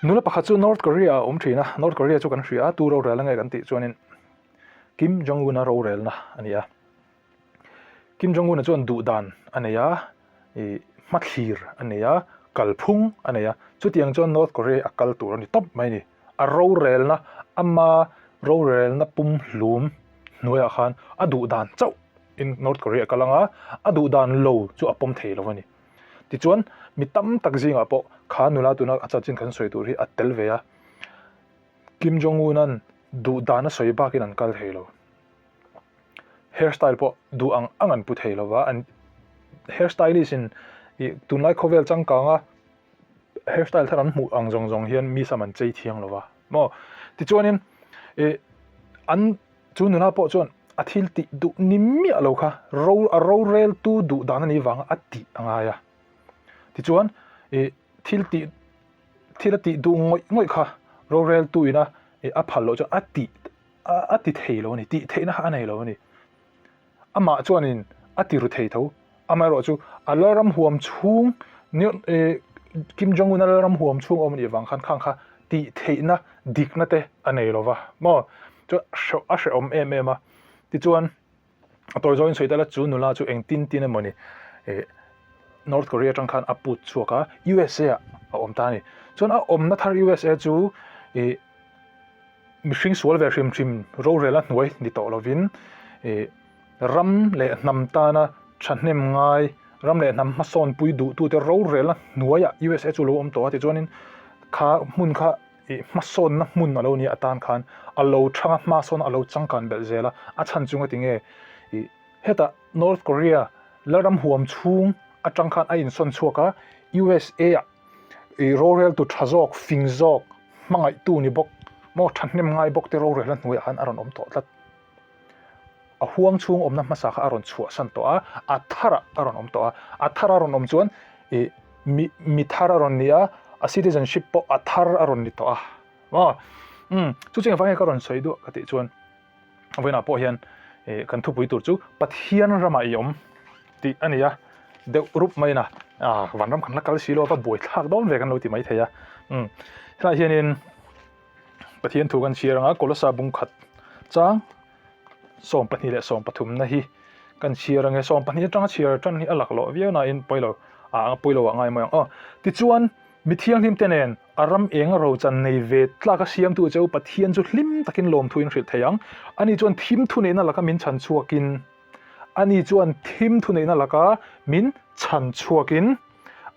Nula pakhat chu North Korea ah a awm thin a, North Korea chu kan hria a, tu rorel a nge kan tih chuanin Kim Jong Un-a rorelna a ni a. Kim Jong Un-a chuan duh dan a nei a, ih hmathlir a nei a, kalphung a nei a, chutiang chuan North Korea a kal tur a ni tawp mai a ni. A rorelna, ama rorelna pumhlum hnuaiah khan a duh dan chauh in North Korea a kal ang a, a duh dan lo chu a pawm thei lo a ni. Tichuan, mi tam tak zingah pawh kha nula tuna a chanchin kan sawi tur hi a tel ve a, Kim Jong-un-a'n duh dan a sawi bakin an kal thei lo. Hair style pawh duh ang ang an pu thei lo va, an hair stylist in ih tunlai khawvel changkanga hair style thar an hmuh ang zawng zawng hian mi sam an chei thiang lo va maw. Tichuanin ih an Chu nula pawh chuan a thil tih duh ni miah lo kha ro a roreltu duh dan a nih vanga a tih a ngai a. Tichuan ih thil tih thil a tih duh ngawih ngawih kha roreltu ina ih a phal loh chuan a tih a ti thei lo a ni, tih theihna kha a nei lo a ni. Amah chuanin a ti ru thei tho. Amaherawh chu a Lalram huam chhung Kim Jong Un a Lalram huam chhung awm anih vang khan khang kha tih theihna dikna te a nei lo va maw chuan a hrehawm em em a tichuan a tawi zawngin sawi ta chu nula chu engtin tin emawni North Korea atang khan a put chhuak a USA ah a awm ta a ni chuan a awmna thar USA chu ih mihring sual ve hrim hrim rorel a hnuai ni tawh lovin ih. Ram leh hnam tana thahnem ngai, ram leh hnam hmasawnpui duhtute rorelna hnuaiah USA chu lo awm tawh a tichuanin kha hmun kha ih hmasawnna hmun a lo nia atan khan a lo thanga hmasawn a lo changkan belh zel a, a chhan chunga tinge ih hetah North Korea Lalram huam chhung atang khan a insawn chhuak a, USA ah ih roreltu tha zawk, fing zawk, hmangaihtu ni bawk maw thahnem ngai bawk te rorelna hnuaiah khan a rawn awm tawh tlat. A huang chhung awmna hmasa kha a rawn chhuahsan tawh a, a tharah a rawn awm tawh a. A thar a rawn awm chuan ih mi mi thar a rawn ni a, a citizenship pawh a thar a rawn ni tawh a. Maw? Umm chu chu engvang nge ka rawn sawi duah ka tih chuan vawiinah pawh hian ih kan thupui tur chu Pathian ramah i awm tih a ni a, deuh rup mai na ah vanram kan la kal si lo a va buaithlak dawn ve kan lo ti mai thei a. Umm helaiah hianin. Pathian thu kan chhiar anga Kolosa bung khat chang 12 leh 13 na hi kan chhiar ange 12 atanga chhiar tan hi a lak loh viau na in pawilo a pawilo ah ngai mai ang aw tichuan mi thianghlim te nen a ram eng ro chan nei ve tlak a siamtu cheu Pathian chu hlim takin lawmthu in hrilh thei ang ani chuan thim thu neihna laka min chhan chhuakin ani chuan thim thu neihna laka min chhan chhuakin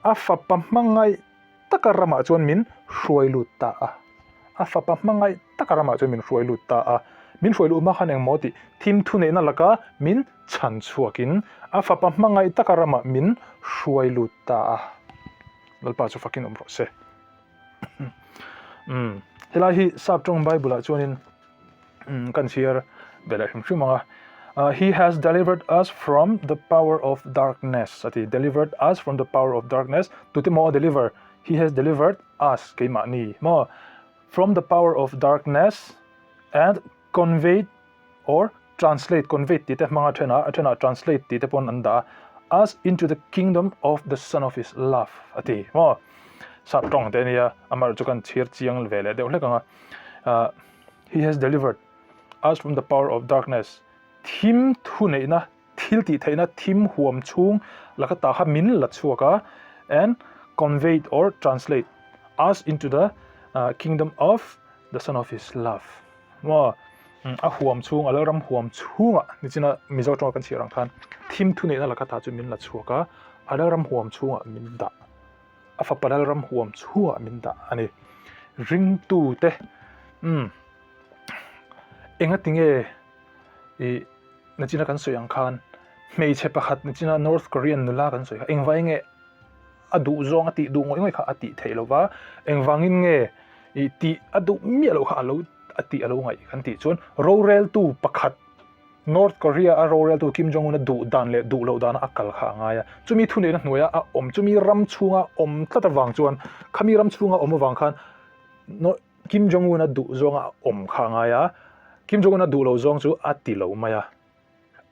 a fapa hmangaih taka ramah chuan min hruai lut ta a. A fapa hmangaih taka ramah chuan min hruai lut ta a. Min hruai luh hma khan engmaw tih thim thuneihna laka min chhan chhuakin a fapa hmangaih taka ramah min hruai lut ta a. Lalpa chu fakin awm rawh se. Umm helai hi sap tawng Bible ah chuanin kan chhiar ve leh hrim hrim ang a. He has delivered us from the power of darkness a ti, delivered us from the power of darkness, tute maw a deliver? He has delivered us keimahni maw from the power of darkness and conveyed or translate, conveyed tih te hmanga thenah a thenah translate tih te pawn an dah a, us into the kingdom of the son of his love a ti maw. Sap tawng te ania amaherawhchu chu kan chhiar chiang ve leh deuh hlek ang a. He has delivered us from the power of darkness, thim thuneihna, thil tih theihna thim huam chhung laka ta kha min la chhuak a, and conveyed or translate us into the kingdom of the son of his love. Maw a huam chhung, a lalram huam chhungah nichina Mizo tawng kan chhiar ang khan thim thuneihna laka ta chu min la chhuak a, a lalram huam chhungah min dah. A fapa lalram huam chhungah min dah a ni. Ringtute, umm, engatinge ih nachina kan sawi ang khan hmeichhe pakhat nachina North Korean nula kan sawi kha engvai nge a duh zawng a tih duh ngawih ngawih kha a tih theih lo va, engvangin nge ih tih a duh miah loh kha a lo a tih a lo ngaih kan tih chuan roreltu pakhat North Korea a roreltu Kim Jong-un a duh dan leh duh loh dana a kal kha a ngai a. Chumi thuneihna hnuaia a awm, chumi ram chhunga awm tlat avang chuan, khami ram chhunga awm avang khan Kim Jong-un a duh zawnga a awm kha a ngai a. Kim Jong-un a duh loh zawng chu a ti lo mai a.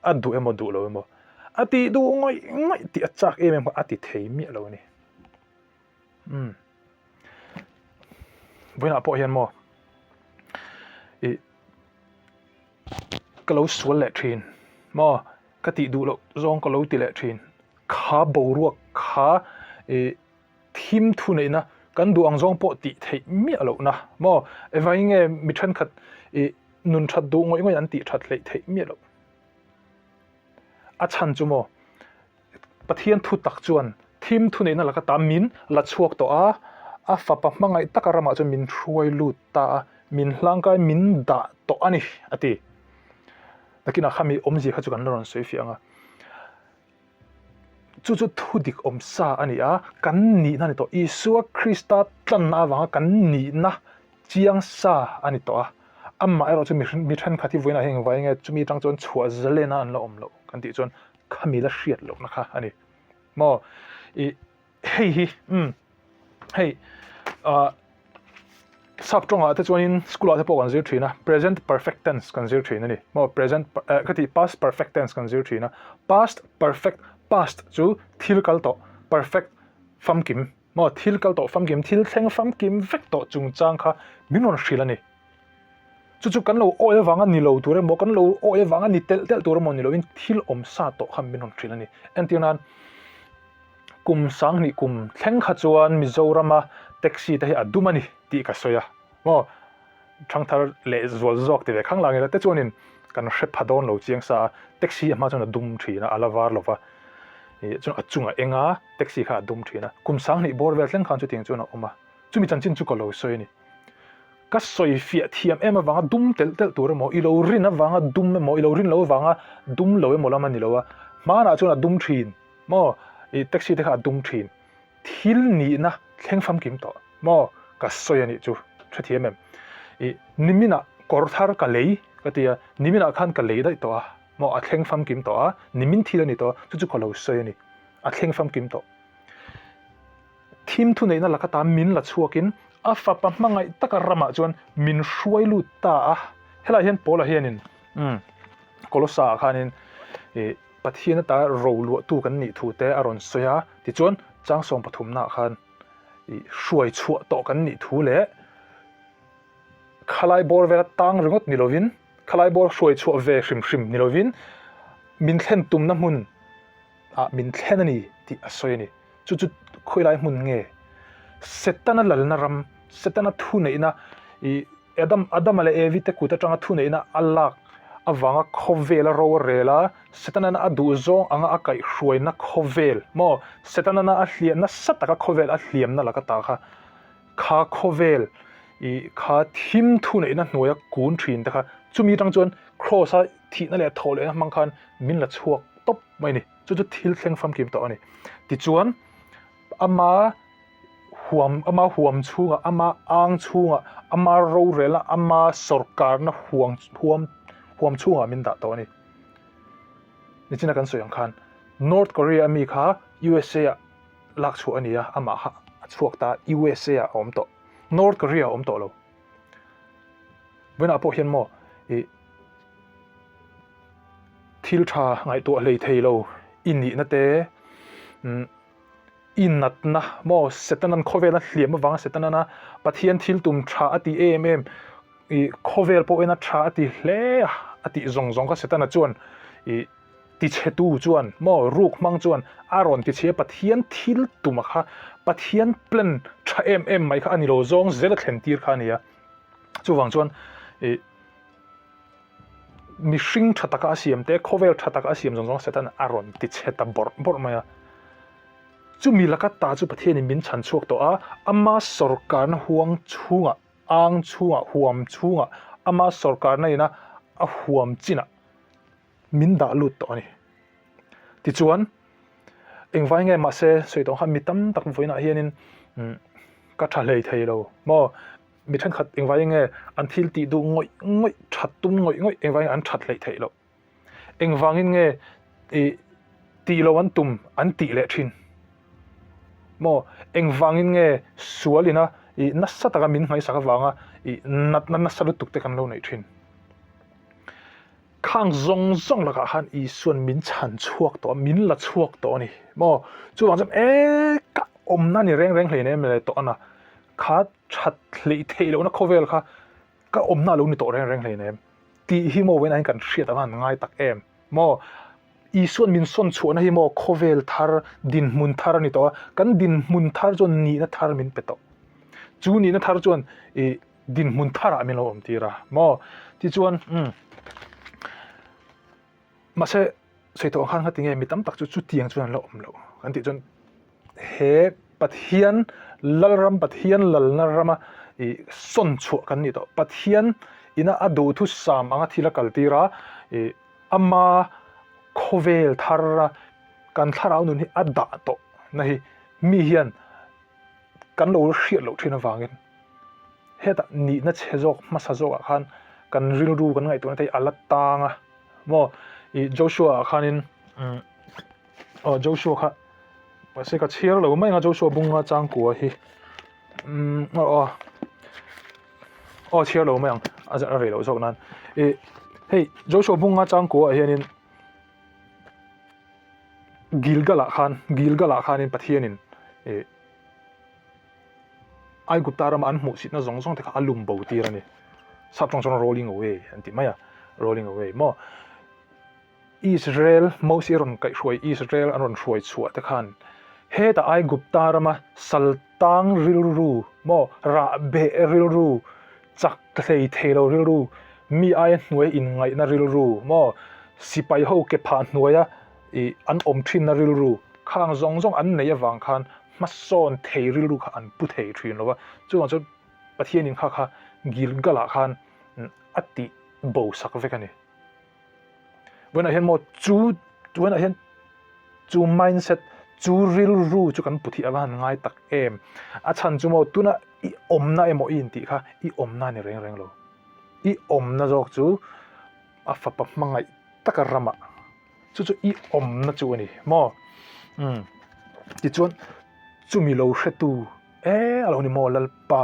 A duh emaw duh lo emaw a tih duh ngawih ngawih tih a chak em em kha a ti thei miah lo a ni. Umm. Vawiinah pawh hian maw ih ka lo sual leh thin maw ka tih duh loh zawng ka lo ti leh thin kha boruak kha ih thim thu neihna kan duh ang zawng pawh tih theih miah lohna maw evangin nge mi thenkhat ih nun that duh ngawih ngawih an tih that hleih theih miah loh a chhan chu maw Pathian thu tak chuan thim thu neihna laka ta min la chhuak tawh a, a fapa hmangaih taka ramah chuan min hruai lut ta a, min hlangkai min dah tawh a ni, a ti. Nakinah khami awmzia kha chu kan la rawn sawi fiah ang a. Chu chu thu dik awm sa a ni a, kan nihna a ni tawh. Isua Krista tlanna avanga kan nihna chiang sa a ni tawh a. Amah erawh chu mi thenkhat hi vawiinah hian engvai nge chumi atang chuan chhuah zalena an la awm loh kan tih chuan khami la hriat lohna kha a ni. Maw i hei hi umm hei ah sap tawngah te chuanin school ah te pawh kan zir thin a present perfect tense kan zir thin a ni maw present eh ka tih past perfect tense kan zir thin a past perfect past chu thil kal tawh perfect famkim maw thil kal tawh famkim thil thleng famkim vek tawh chungchang kha min rawn hrilh a ni. Chu chu kan lo awi avanga ni lo tur emaw, kan lo awi avanga ni telh telh tur emaw ni loin thil awm sa tawh kha min rawn hrilh a ni. Entir nan, kum sanghnih kum thleng kha chuan Mizorama taxi te hi a dum a ni tih ka sawi a, maw thangthar leh zual zawk ti ve khang lang ila te chuanin kan hre pha dawn lo chiang sa a, taxi a hma chuan a dum thin a, a la var lo va, ih chuan a chungah eng a, taxi kha a dum thin a, kum sanghnih bawr vel thleng khan chutiang chuan a awm a, chumi chanchin chu ka lo sawi a ni. Ka sawi fiah thiam em avanga dum telh telh tur emaw, i lo rin avanga dum emaw, i lo rin lo avanga dum lo emaw lam a ni lo a, hmanah chuan a dum thin maw, i taxi te kha a dum thin, thil nihna thleng famkim tawh maw ka sawi a nih chu, hrethiam em? I niminah kawr thar ka lei ka ti a, niminah khan ka lei daih tawh a maw, a thleng famkim tawh a, nimin thil a ni tawh a, chu chu ka lo sawi a ni, a thleng famkim tawh. Thim thuneihna laka ta min la chhuakin a fapa hmangaih taka ramah chuan min hruai lut ta a. Helaiah hian Paula hianin umm Kolosa ah khanin ih Pathian ata roluahtu kan nih thu te a rawn sawi a, tichuan Changsawm pathumnaah khan ih hruai chhuah tawh kan nih thu leh khalai bawr vela tang ringawt ni lovin khalai bawr hruai chhuah ve hrim hrim ni lovin min thlen tumna hmun ah min thlen a ni tih a sawi a ni. Chu chu khawilai hmun nge? Setana lalna ram, Setana thuneihna, ih Adam, Adama leh Evi te kut atanga thuneihna a lak avanga khawvel a ro a rel a, Setanana a duhzawng anga a kaihhruaina khawvel maw? Setanana a hliah nasa taka khawvel a hliamna laka ta kha, kha khawvel ih kha thim thuneihna hnuaia kun thin te kha chumi atang chuan Kraws a thihna leh thawh lehna hmang khan min la chhuak tawp mai a ni. Chu chu thil thleng famkim tawh a ni. Tichuan, ama huam, ama huam chhungah, ama ang chhungah, ama rorelna, ama sawrkarna huang, huam, huam chhungah min dah tawh a ni. Nichina kan sawi ang khan North Korea ami kha USA ah lak chhuah a ni a, amah kha a chhuak ta a, USA ah a awm tawh. North Korea a awm tawh lo. Vawiinah pawh hian maw ih thil tha ngaihtuah hlei thei lo i nihna te umm i natna maw Setanan khawvela hliam avanga Setanana Pathian thil tum tha a ti em em ih khawvel pawh ena tha a ti hle a a tih zawng zawng kha Setana chuan ih tichhetu chuan maw ruk hmang chuan a rawn tichhia Pathian thil tuma kha Pathian plan tha em em mai kha a ni lo zawng zel a thlen tir kha a ni a. Chuvang chuan ih mihring tha taka a siam te, khawvel tha taka a siam zawng zawng Satan a rawn ti chhe ta bawrh bawrh mai a. Chumi laka ta chu Pathianin min chhan chhuak tawh a, ama sawrkarna huang chhungah, ang chhungah, huam chhungah, ama sawrkarna ina a huam chinah min dah lut tawh a ni. Tichuan, engvai nge mahse sawi tawh ang khan mi tam tak vawiinah hianin ka tha hlei thei lo maw? Mi thenkhat engvai nge an thil tih duh ngawih ngawih, that tum ngawih ngawih engvai nge an that hleih theih loh? Engvangin nge ih tih lo an tum an tih leh thin? Maw engvangin nge sual ina ih nasa taka min hmaisak avanga ih natna nasa lutuk te kan lo neih thin? Khang zawng zawng lakah khan Isuan min chhan chhuak tawh a, min la chhuak tawh a ni. Maw? Chuvang chuan e ka awmna ni reng reng hleinem le tawh a na. Kha that hleih theih lohna khawvel kha ka awmna a lo ni tawh reng reng hleinem tih hi maw vawiinah hian kan hriat a van ngai tak em maw? Isuan min sawn chhuahna hi maw khawvel thar, dinhmun thar a ni tawh a, kan dinhmun thar chuan nihna thar min pe tawh. Chu nihna thar chuan ih dinhmun tharah min lo awm tir a maw? Tichuan umm mahse sawi tawh ang khan kha tinge mi tam tak chu chutiang chuan an la awm loh kan tih chuan he Pathian Lalram Pathian lalna rama ih sawn chhuah kan nih tawh Pathian ina a duhthusam anga thil a kal tir a ih ama khawvel thar a kan thlarau nun hi a dah tawh na hi mi hian kan lo hriat loh thin avangin hetah nihna chhe zawk hmasa zawkah khan kan rilru kan ngaihtuahna te hi a la tang a maw ih Joshua ah khanin umm aw Joshua kha mahse ka chhiar lo mai ang a Joshua bunga changkua hi umm aw aw aw chhiar lo mai ang a a rei loh zawk nan ih hei Joshua bunga changkua ah hianin Gilgal ah khan Gilgal ah khanin Pathianin ih Aigupta rama an hmuhsitna zawng zawng te kha a lum bo tir a ni. Sap tawng chuan rolling away an ti mai a, rolling away maw. Israel, Mosia rawn kaihhruai Israel an rawn hruai chhuah te khan hetah Aigupta rama sal tang rilru maw, rah beh rilru, chak hlei thei lo rilru, mi aia hnuai inngaihna rilru maw, sipai ho ke phah hnuaia ih an awm thinna rilru khang zawng zawng an neih avang khan hmasawn thei rilru kha an pu thei thin lo va, chuvang chuan Pathianin kha kha Gilgal-ah khan a tih bo sak vek a ni. Vawiinah hian maw chu vawiinah hian chu mindset chu rilru chu kan pu thih ava han ngai tak em. A chhan chu maw tuna i awmna emaw i intih kha i awmna a ni reng reng lo. I awmna zawk chu a fapa hmangaih taka ramah chu chu i awmna chu a ni maw. Umm tichuan chumi lo hretu e a lo ni maw Lalpa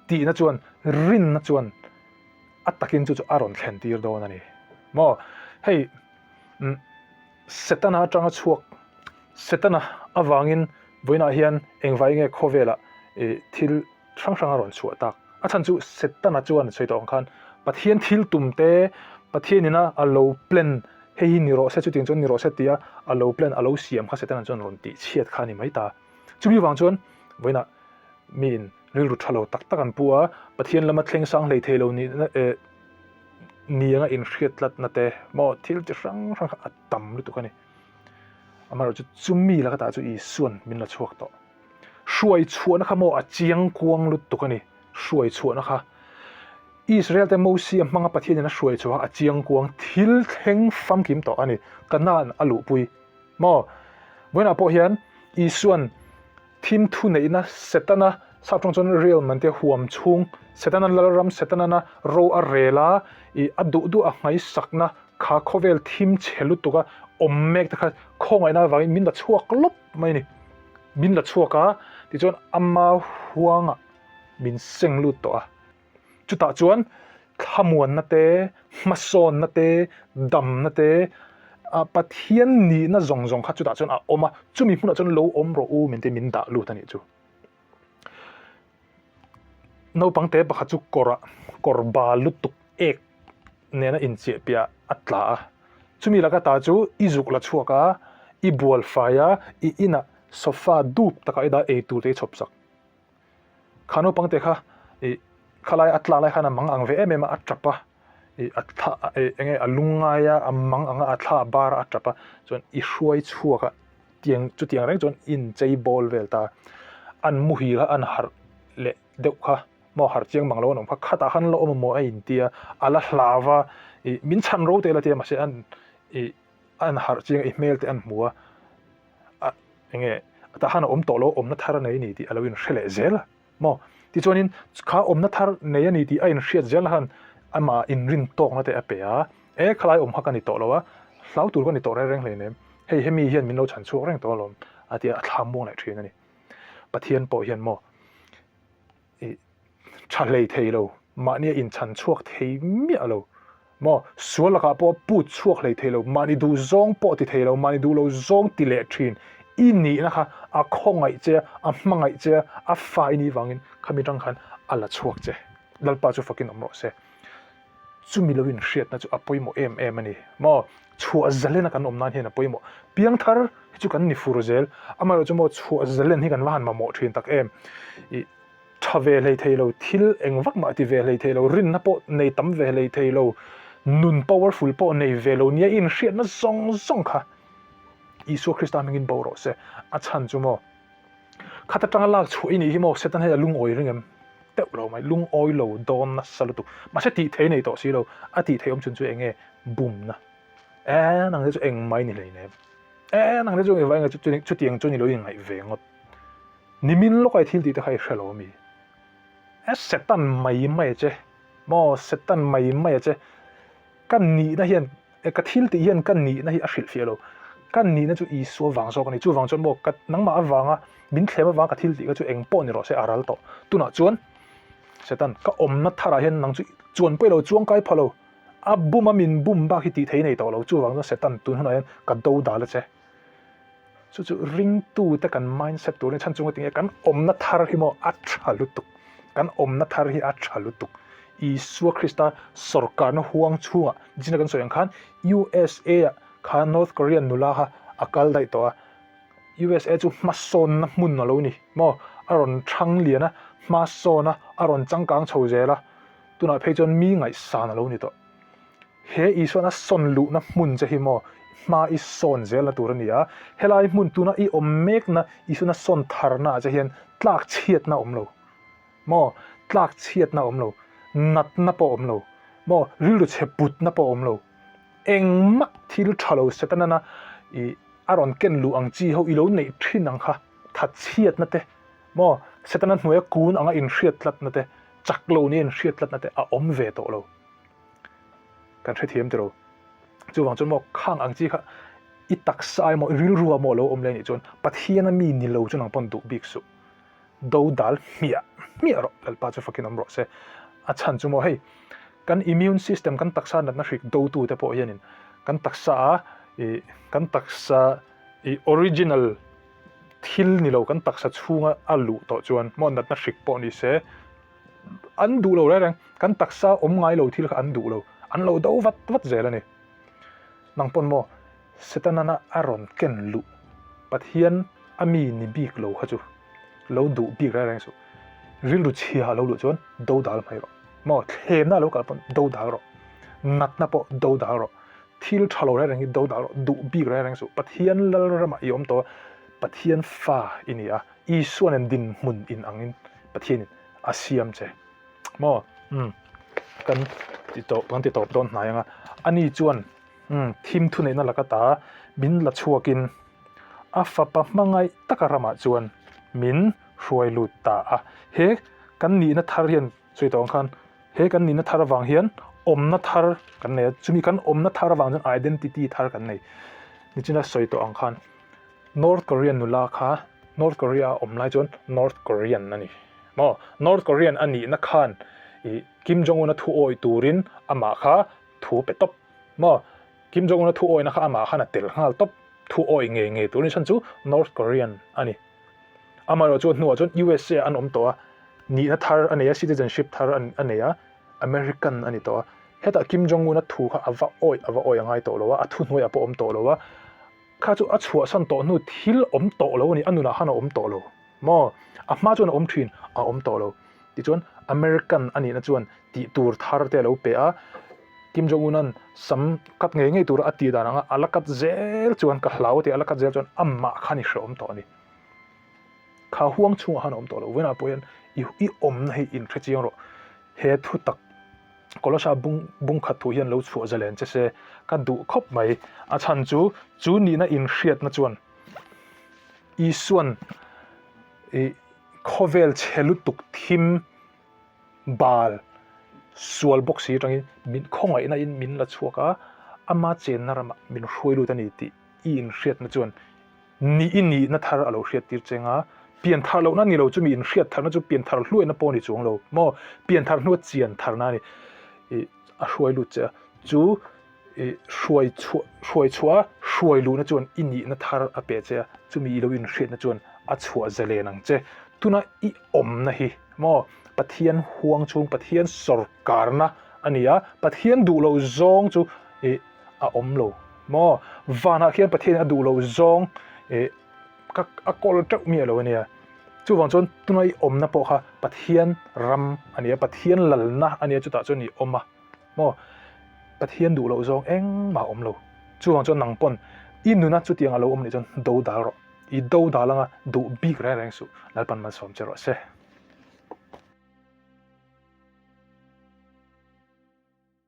tihna chuan rinna chuan a takin chu chu a rawn thlen tir dawn a ni maw hei umm Setana atanga chhuak Setana avangin vawiinah hian engvai nge khawvelah ih thil hrang hrang a rawn chhuah tak a chhan chu Setana chuan sawi tawh ang khan Pathian thil tum te Pathian ina a lo plan hei hi ni rawh se chutiang chuan ni rawh se tia a lo plan a lo siam kha Setana chuan rawn tih chhiat kha a ni mai ta chumi vang chuan vawiinah miin rilru tha lo tak tak an pu a, Pathian lama thleng sang hlei thei lo nihna eh ni anga inhriat tlatna te maw thil chi hrang hrang kha a tam lutuk a ni. Amaherawhchu chumi laka tah chu Isuan min la chhuak tawh. Hruai chhuahna kha maw a chiang kuang lutuk a ni, hruai chhuahna kha. Israel te Mosia hmanga Pathianin a hruai chhuah kha a chiang kuang thil thleng famkim tawh a ni, Kanaan a luhpui maw. Vawiinah pawh hian Isuan Thim thuneihna Setana, sap tawng chuan realm an tia, huam chhung, Setana lalram, Setanana ro a rel a, ih a duh duh a hmaisakna kha khawvel thim chhe lutuk a awm mek te kha khawngaihna avangin min la chhuak lawp mai a ni. Min la chhuak a, tichuan ama huangah min seng lut tawh a. Chutah chuan thlamuanna te, hmasawnna te, damna te, ah Pathian nihna zawng zawng kha chutah chuan a awm a, chumi hmunah chuan lo awm rawh u min ti min dah lut a nih chu. Naupang te pakhat chu kawrah kawr bal lutuk ek nena inchiah piah a tla a, chumi laka ta chu i zuk la chhuak a, i bual fai a, i inah sofa dup takah i dah ei tur te i chhawp sak. Kha naupang te kha ih khalai a tlak lai khan a mang ang ve em em a, a tap a, ih a thla ih eng nge a lung ngai a, a mang ang a, a thla a bar a, a tap a, chuan i hruai chhuak a, tiang chutiang reng chuan i inchei bawl vel ta a, an muhil kha an harh leh deuh kha maw harh chiang mang lo an awm kha, khatah khan la awm a maw a intia, a la hlau a, ih min chhan ro te la tia mahse an ih an harh chiang a, i hmel te an hmu a. a enge tah khan a awm tawh lo awmna thar a nei a ni tih a lo inhre leh zel a maw tichuanin kha awmna thar nei a ni tih a inhriat zel khan amah inrin tawkna te a pe a e khalai awm kha ka ni tawh lo a hlau tur ka ni tawh reng reng hleinem hei hemi hian min lo chhan chhuak reng tawh alawm a ti a a thlam muang leh thin a ni Pathian pawh hian maw ih tha hlei thei lo, mahnia inchhan chhuak thei miah lo maw, sual lakah pawh put chhuak hlei thei lo, mahni duh zawng pawh ti thei lo, mahni duh lo zawng ti leh thin. I nihna kha a khawngaih che a, a hmangaih che a, a fa i nih vangin khami tang khan a la chhuak che. Lalpa chu fakin awm rawh se. Chumi lo inhriatna chu a pawimawh em em a ni maw? Chhuah zalen a kan awm nan hian a pawimawh. Piangthar hi chu kan ni fur zel. Amaherawhchu chu maw chhuah zalen hi kan va han mamawh thin tak em. Ih tha ve hlei thei lo, thil eng vak mah ti ve hlei thei lo, rinna pawh nei tam ve hlei thei lo, nun powerful pawh nei ve lo nia i inhriatna zawng zawng kha Isua Krista hmingin bo rawh se. A chhan chu maw? Khat atanga lak chhuah i nih hi maw Satan hei a lungawi ring em? Teuh lo mai, lungawi lo dawn nasa lutuk. Mahse tih thei nei tawh si lo, a tih theih awm chhun chu eng nge? Bumna. E, nang te chu eng mai ni hleinem. E, nang te chu engvai nge chutiang chu ni lo in ngaih ve ngawt. Nimin lawk a i thil tih te kha i hre lo ami? E, Satan mai mai a che. Maw, Satan mai mai a che. Ka nihna hian E ka thil tih hian ka nihna hi a hrilhfiah lo. Ka nihna chu Isua vang zawk a ni. Chuvang chuan maw ka nangmah avanga min thlem avanga ka thil tih kha chu eng pawh ni rawh se a ral tawh. Tunah chuan Satan ka awmna tharah hian nang chu chuan pawh i lo chuangkai pha lo. A bum a min bum bak hi tih thei nei tawh lo. Chuvang chuan Satan tun hunah hian ka do dal a che. Chu chu ringtute kan mindset tur a ni. Chhan chunga tinge kan awmna thar hi maw a tha lutuk. Kan awmna thar hi a tha lutuk. Isua Krista sawrkarna huang chhungah zina kan sawi ang khan USA ah khan North Korean nula kha a kal daih tawh a. USA chu hmasawnna hmun a lo ni maw? A rawn thang lian a, hmasawn a, a rawn changkang chho zel a. Tunah phei chuan mi ngaihsan a lo ni tawh. He Isuan a sawn luhna hmun che hi maw hma i sawn zelna tur a ni a, helai hmun tuna i awm mekna Isuan a sawn tharna ah che hian tlak chhiatna a awm lo maw, tlak chhiatna a awm lo, natna pawh a awm lo maw, rilru chhe putna pawh a awm lo, engmah thil tha lo Setana i a rawn ken luh ang chi ho i lo neih thin ang kha thatchhiatna te maw, Setana hnuaia kun anga inhriat tlatna te, chak lo nia inhriat tlatna te a awm ve tawh lo. Kan hrethiam tiro. Chuvang chuan maw khang ang chi kha i taksa emaw i rilru ah maw alo awm leh anih chuan Pathian a mi ni lo chu nang pawn duh bik suh. Do dal hmiah hmiah rawh Lalpa chu fakin awm rawh se. A chhan chu maw hei kan immune system kan taksa natna hrik do tu te pawh hianin kan taksa a ih kan taksa ih original thil ni lo kan taksa chhunga a luh tawh chuan maw natna hrik pawh ni se An duh lo reng reng, kan taksa awm ngai lo thil kha an duh lo, an lo do vat vat zel a ni. Nang pawn maw Setanana a rawn ken luh Pathian a mi ni bik lo kha chu lo duh bik reng reng suh. Rilru chhia a lo luh chuan do dal mai rawh. Maw thlemna a lo kal pawn do dal rawh. Natna pawh do dal rawh. Thil tha lo reng reng hi do dal rawh, duh bik reng reng suh. Pathian Lalramah i awm tawh a, Pathian fa i ni a, Isua nen dinhmun in angin Pathianin a siam che maw? Umm kan ti tawp kan ti tawp dawn hnai ang a, ani chuan umm thim thuneihna laka ta min la chhuakin a fapa hmangaih taka ramah chuan min hruai lut ta a. He kan nihna thar hian sawi tawh ang khan he kan nihna thar avang hian awmna thar kan nei a, chumi kan awmna thar avang chuan identity thar kan nei. Nichina sawi tawh ang khan. North Korean nula kha North Korea a awm lai chuan North Korean a ni maw? North Korean a nihna khan ih Kim Jong Un a thu awi turin amah kha thu pe tawp maw? Kim Jong Un a thu awina kha amah khan a tel nghal tawp thu awi ngei ngei turin chhan chu North Korean a ni. Amaherawh chu a hnuah chuan USA an awm tawh a, nihna thar a nei a, citizenship thar a nei a, American a ni tawh a. Hetah Kim Jong Un a thu kha a va awi a va awi a ngai tawh lo a, a thuhnuaiah pawh a awm tawh lo a. Kha chu a chhuahsan tawh hnu thil awm tawh lo a ni, a nunah khan a awm tawh lo maw? A hma chuan a awm thin, a awm tawh lo. Tichuan American a nihna chuan tih tur thar te a lo pe a, Kim Jong Un-a'n sam cut ngei ngei tura a tih dan anga a la cut zel chuan ka hlau a ti, a la cut zel chuan amah khan i hrehawm tawh a ni. Kha huang chhungah khan a awm tawh lo, vawiinah pawh hian i awmna hi inhre chiang rawh. He thu tak Kolosha bung bung khat thu hian lo chhuah zalen che se ka duh khawp mai. A chhan chu, chu nihna inhriatna chuan Isuan ih khawvel chhe lutuk thim bal sual bawk si atangin min khawngaihna in min la chhuak a, ama chenna ramah min hruai lut a ni tih i inhriatna chuan Ni i nihna thar a lo hriat tir cheng a, pian thar lohna ni lo chu mi inhriat tharna chu pian thar hluaina pawh a ni chuang lo maw? Pian thar hnua chian tharna a ni. Ih a hruai lut che a, chu ih hruai chhuah hruai chhuah a hruai. hruai luhna chuan i nihna thar a pe che a, chumi i lo inhriatna chuan a chhuah zalen ang che. Tuna i awmna hi maw Pathian huang chhung, Pathian sawrkarna a ni a, Pathian duh loh zawng chu ih a awm lo maw? Vanah khian Pathianin a duh loh zawng ih ka a kawl teuh miah lo a nia. Chuvang chuan tuna i awmna pawh kha Pathian ram a ni a, Pathian lalna a nia chutah chuan i awm a maw? Pathian duh loh zawng engmah a awm lo. Chuvang chuan nang pawn i nuna chutiang a lo awm nih chuan do dal rawh. I do dal anga duh bik reng reng suh. Lalpan malsawm che rawh se.